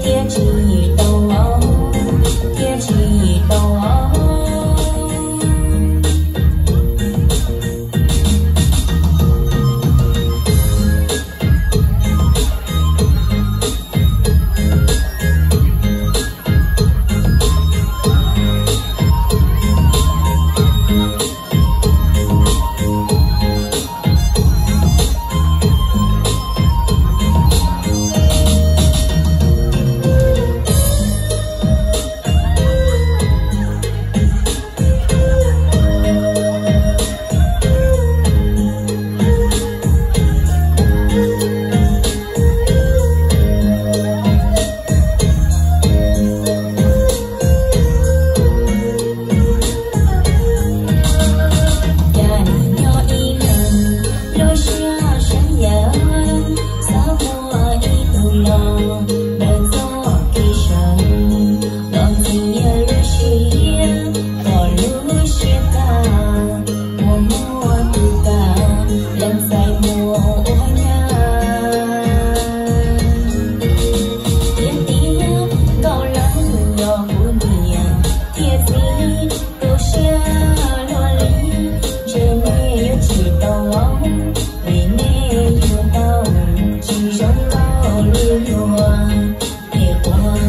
Thiab tsis tau, thiab tsis tau. Cas nws nyob ib leeg lub siab sab yav, xav muaj ib tug los daws txoj kev sawv, los ntxias lub siab kom lub siab tag, mus muaj tus kam, leej txais mus ua nyab. Tiag tiag nkaus lawm yog kuv niam thiab txiv, tu siab luaj li, ntshe nej yuav tsis tau, vim nej yuav tau tsis zoo nkauj li luag, es quaj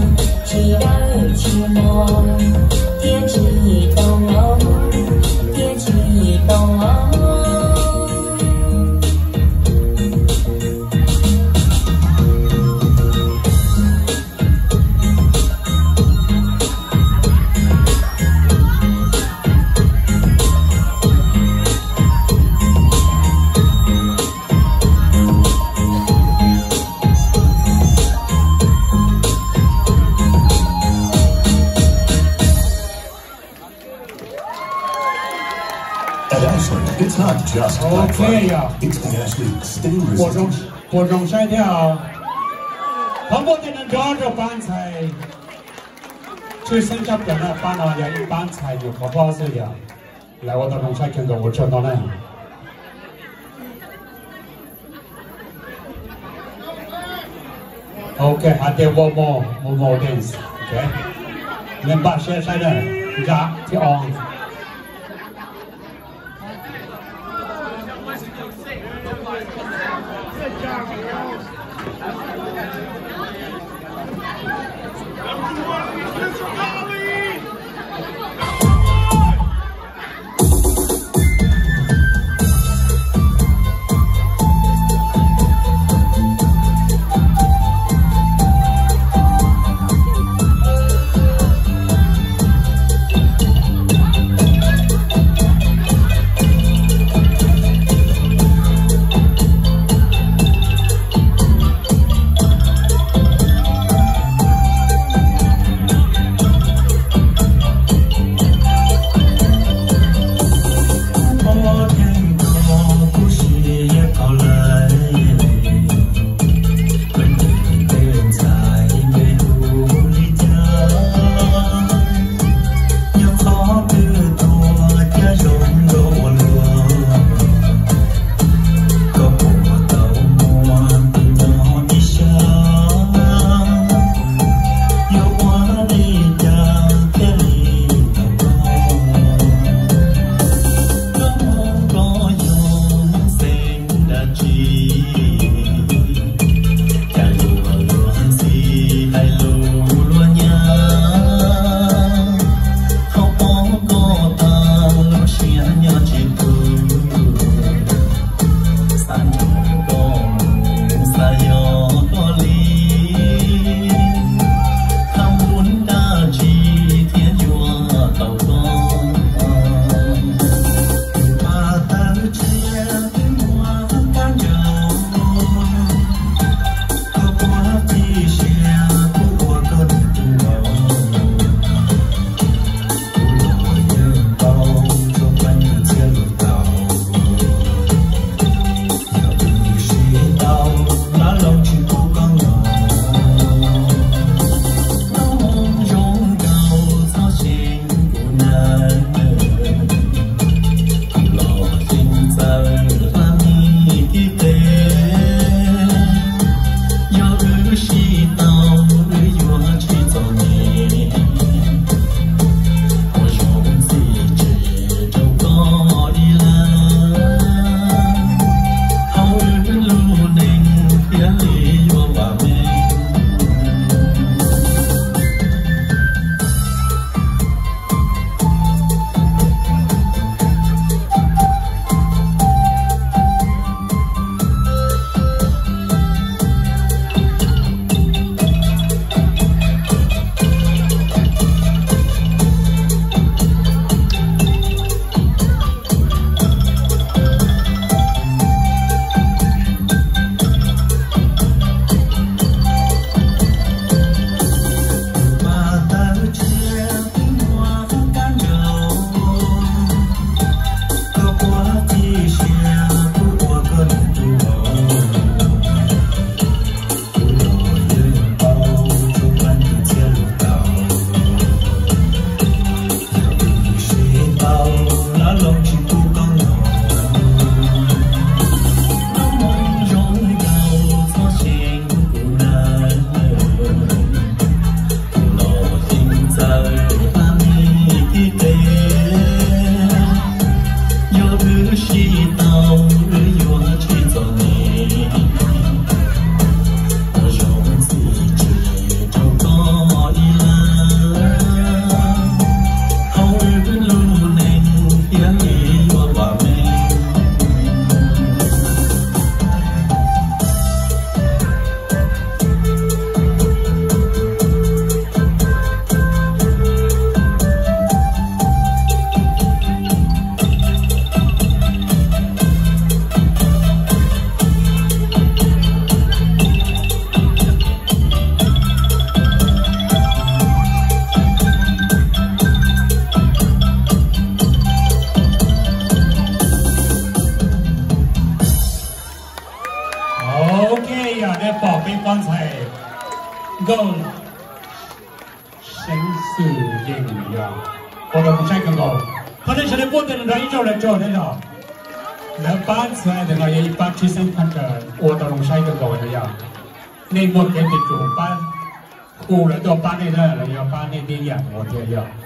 tsis dawb tsis mos, thiab tsis tau, thiab tsis tau. At Ashland, it's not just Black Friday, it's the Ashley Stainless. Puas zoo saib thiab? Thov muaj tej no nrog rau pab ntxhais. Tshwj xeeb tshaj plaws no, pab no yog ib pab ntxhais nyuam qhuav hlob xwb, yog lawv ua tau zoo saib kawg nkaus, ua tsaug ntau na. Ok, hais tias one more, one more dance. Ok, nej npaj siab saib na, Zam thiab Os. Pom peb pab ntxhais Nkauj Seev Xwm Yeej yog ua tau zoo saib kawg nkaus. Thov nej sawv daws pub tes nrog ib zaug los tso thiab yog. Lawv pab ntxhais ntawm no yog ib pab tshwj xeeb thaj chaw ua tau zoo saib kawg nkaus no yog. Nej muaj kev tis tsum pab hu lawv tuaj pab nej na los yog pab nej tib yam ua thiab yog.